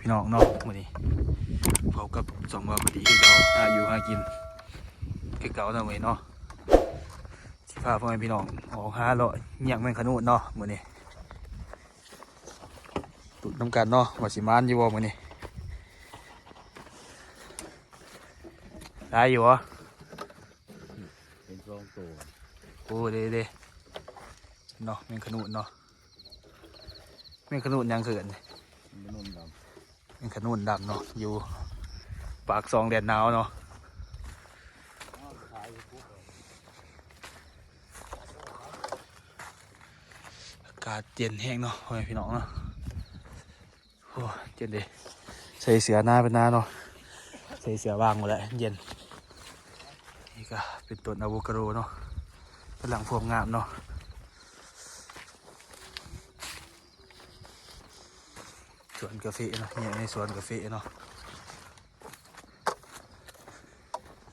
ພີ່ນ້ອງເນາະ ມື້ນີ້ພົບກັບຊ່ອງບ່າວກະຕິຄືເກົ່າ ຫາຢູ່ຫາກິນຄືເກົ່າເນາະ ມື້ນີ້ເນາະ ຊິພາພໍ່ແມ່ພີ່ນ້ອງອອກຫາເລາະຍ່າງແມງຂະນູນເນາະ ມື້ນີ້ ລຸ້ນນຳກັນເນາະ ວ່າຊິໝານຢູ່ບໍ່ມື້ນີ້ ຫຼາຍຢູ່ບໍ່? ເຫັນສອງໂຕ ໂອ້ ເດ້ໆ ເນາະ ແມງຂະນູນເນາະ ແມງຂະນູນຫຍັງຄືກັນນີ້? ແມງຂະນູນດຳ ແມງຂະນູນດຳເນາະ ຢູ່ປາກຊ່ອງແດນໜາວເນາະ ອາກາດເຢັນແຮງເນາະ ພໍ່ແມ່ພີ່ນ້ອງເນາະ. ໂອ້ ເຢັນເດ້ ໃສ່ເສື້ອໜາເປັນໜາເນາະ ໃສ່ເສື້ອບາງໝົດແລ້ວ ເຢັນ ນີ້ກະເປັນຕົ້ນອາໂວຄາໂດເນາະ ກຳລັງພວມງາມເນາະ ສວນກາເຟເນາະ ແຍກໃນສວນກາເຟເນາະ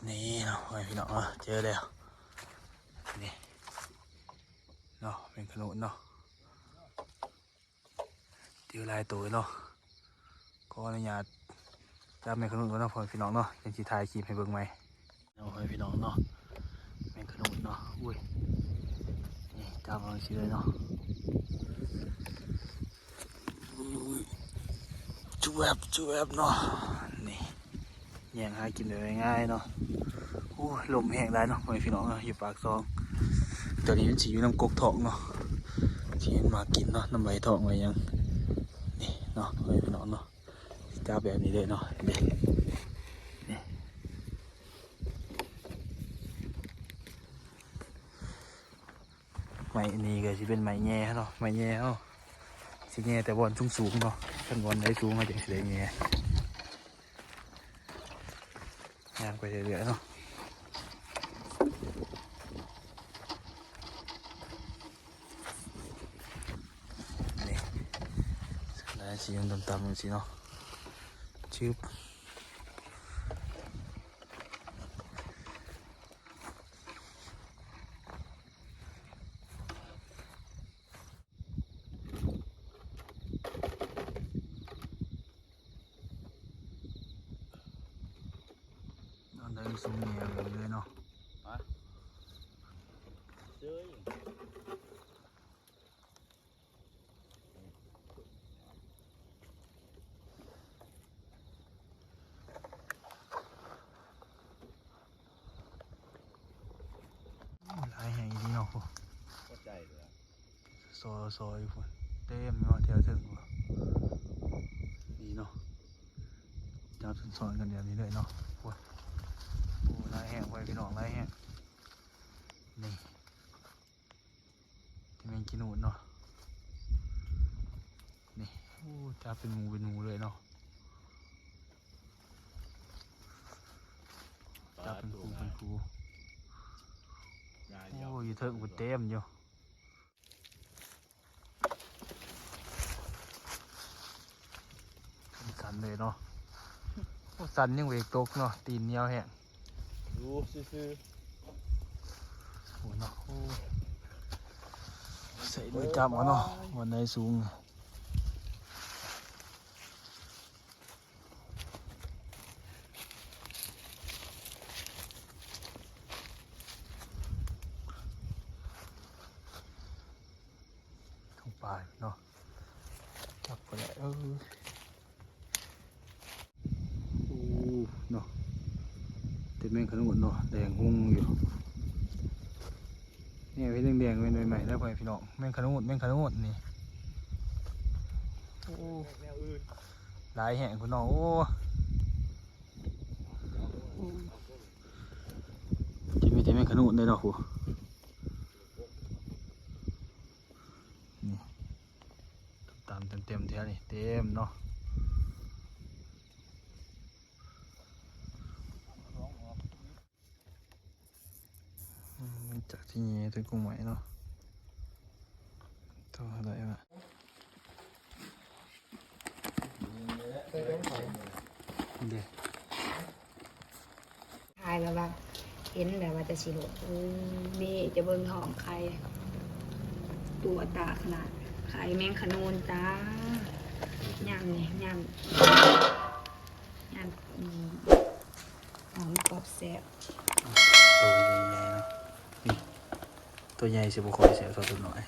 ນີ້ເນາະ ພໍ່ແມ່ພີ່ນ້ອງເນາະ ເຈີແລ້ວ ນີ້ເນາະ ແມງຂະນູນເນາະ. ເຈີຫຼາຍໂຕເນາະ ຂໍອະນຸຍາດຈັບແມງຂະນູນກ່ອນເນາະ ພໍ່ແມ່ພີ່ນ້ອງເນາະ ຈັ່ງຊິຖ່າຍຄລິບໃຫ້ເບິ່ງໃໝ່ເນາະ ພໍ່ແມ່ພີ່ນ້ອງເນາະ ແມງຂະນູນເນາະ ອຸ້ຍ ນີ້ ຈັບເອົາຈັ່ງຊີ້ເລີຍເນາະ ຈຸແວັບ ຈຸແວັບເນາະ ນີ້. ແຍ່ງຫາກິນແບບງ່າຍໆເນາະ ໂອ້ ລົມແຮງຫຼາຍເນາະ ພໍ່ແມ່ພີ່ນ້ອງເນາະ ຢູ່ປາກຊ່ອງ ຕອນນີ້ມັນຊິຢູ່ນຳກົກທ້ອງເນາະ ທີ່ມັນມາກິນເນາະ ນຳໃບທ້ອງໃບຫຍັງ ນີ້ເນາະ ພໍ່ແມ່ພີ່ນ້ອງເນາະ ຈັບແບບນີ້ເລີຍເນາະ ນີ້ ນີ້ ໄມ້ອັນນີ້ກະຊິເປັນໄມ້ແຍ່ເນາະ ໄມ້ແຍ່ເຮົາຊິແຍ່ແຕ່ບ່ອນສູງໆເນາະ ຄັນບ່ອນໃດສູງເຮົາຈັ່ງຊິໄດ້ແຍ່ ຍ່າງໄປເລື້ອຍໆເນາະ ນີ້ ລາຍສີດຳໆຈັ່ງຊີ້ເນາະ ຊຶບ. ອັນໃດສູງແນວເລີຍເນາະ ຮະ ເຊີຍ ຫຼາຍແຮງອີ່ຫຼີເນາະ ໂອ້ ພໍໃຈເລີຍ ຊໍ ຊໍຢູ່ພຸ້ນ ເຕັມຢູ່ແຖວເທິງພຸ້ນ ນີ້ເນາະ ຈັບຊ້ອນໆກັນແບບນີ້ເລີຍເນາະ ໂອ້ ໂອ້ ຫຼາຍແຮງເວີຍ ພີ່ນ້ອງ ຫຼາຍແຮງ ນີ້ ແມ່ນຂະນູນເນາະ ນີ້ ໂອ້ ຈັບເປັນໝູເປັນໝູເລີຍເນາະ ຈັບເປັນຄູ່ເປັນຄູ່ ໂອ້ ຢູ່ເທິງພຸ້ນເຕັມຢູ່ ສັ່ນເລີຍເນາະ ໂອ້ ສັ່ນຍັງເບຣກຕົກເນາະ ຕີນໜຽວແຮງ ຢູ່ຊື່ໆ ໂອ້ເນາະ ໂອ້ ໃຊ້ມືຈັບເອົາເນາະ ບ່ອນໃດສູງ ທາງປາຍເນາະ ຈັບບໍ່ໄດ້ ເອີ ໂອ້ ເນາະ ແຕ່ແມງຂະນູນເນາະ ແດງຮຸ່ງຢູ່ ແນວເຮັດແດງໆ ແມ່ນໃໝ່ໆ ເດີ ພໍ່ແມ່ພີ່ນ້ອງ ແມງຂະນູນ ແມງຂະນູນນີ້ ໂອ້ ຫຼາຍແຮງ ພີ່ນ້ອງ ໂອ້ ຊິມີແຕ່ແມງຂະນູນເດ້ເນາະ ໂອ້ ນີ້ ຕາມເຕັມໆ ແຖວນີ້ເຕັມເນາະ ອືມ ຈາກທີ່ແຍ່ຕົ້ນກົງໄມ້ເນາະ ຕໍ່ໄດ້ວ່າ ເດ້ ຂາຍແບບວ່າເຫັນແບບວ່າແຕ່ຊິໂລດ ໂອ້ ນີ້ຈະເບິ່ງທ້ອງໄຂ່ ຕົວຕາຂະໜາດ ໄຂ່ແມງຂະນູນຈ້າ ຍາມນີ້ ຍາມ ອືມ ເອົາ ກອບແຊບ ໂຕໃຫຍ່ໆເນາະ ນີ້ ໂຕໃຫຍ່ຊິບໍ່ຄ່ອຍແຊບເທົ່າໂຕນ້ອຍ.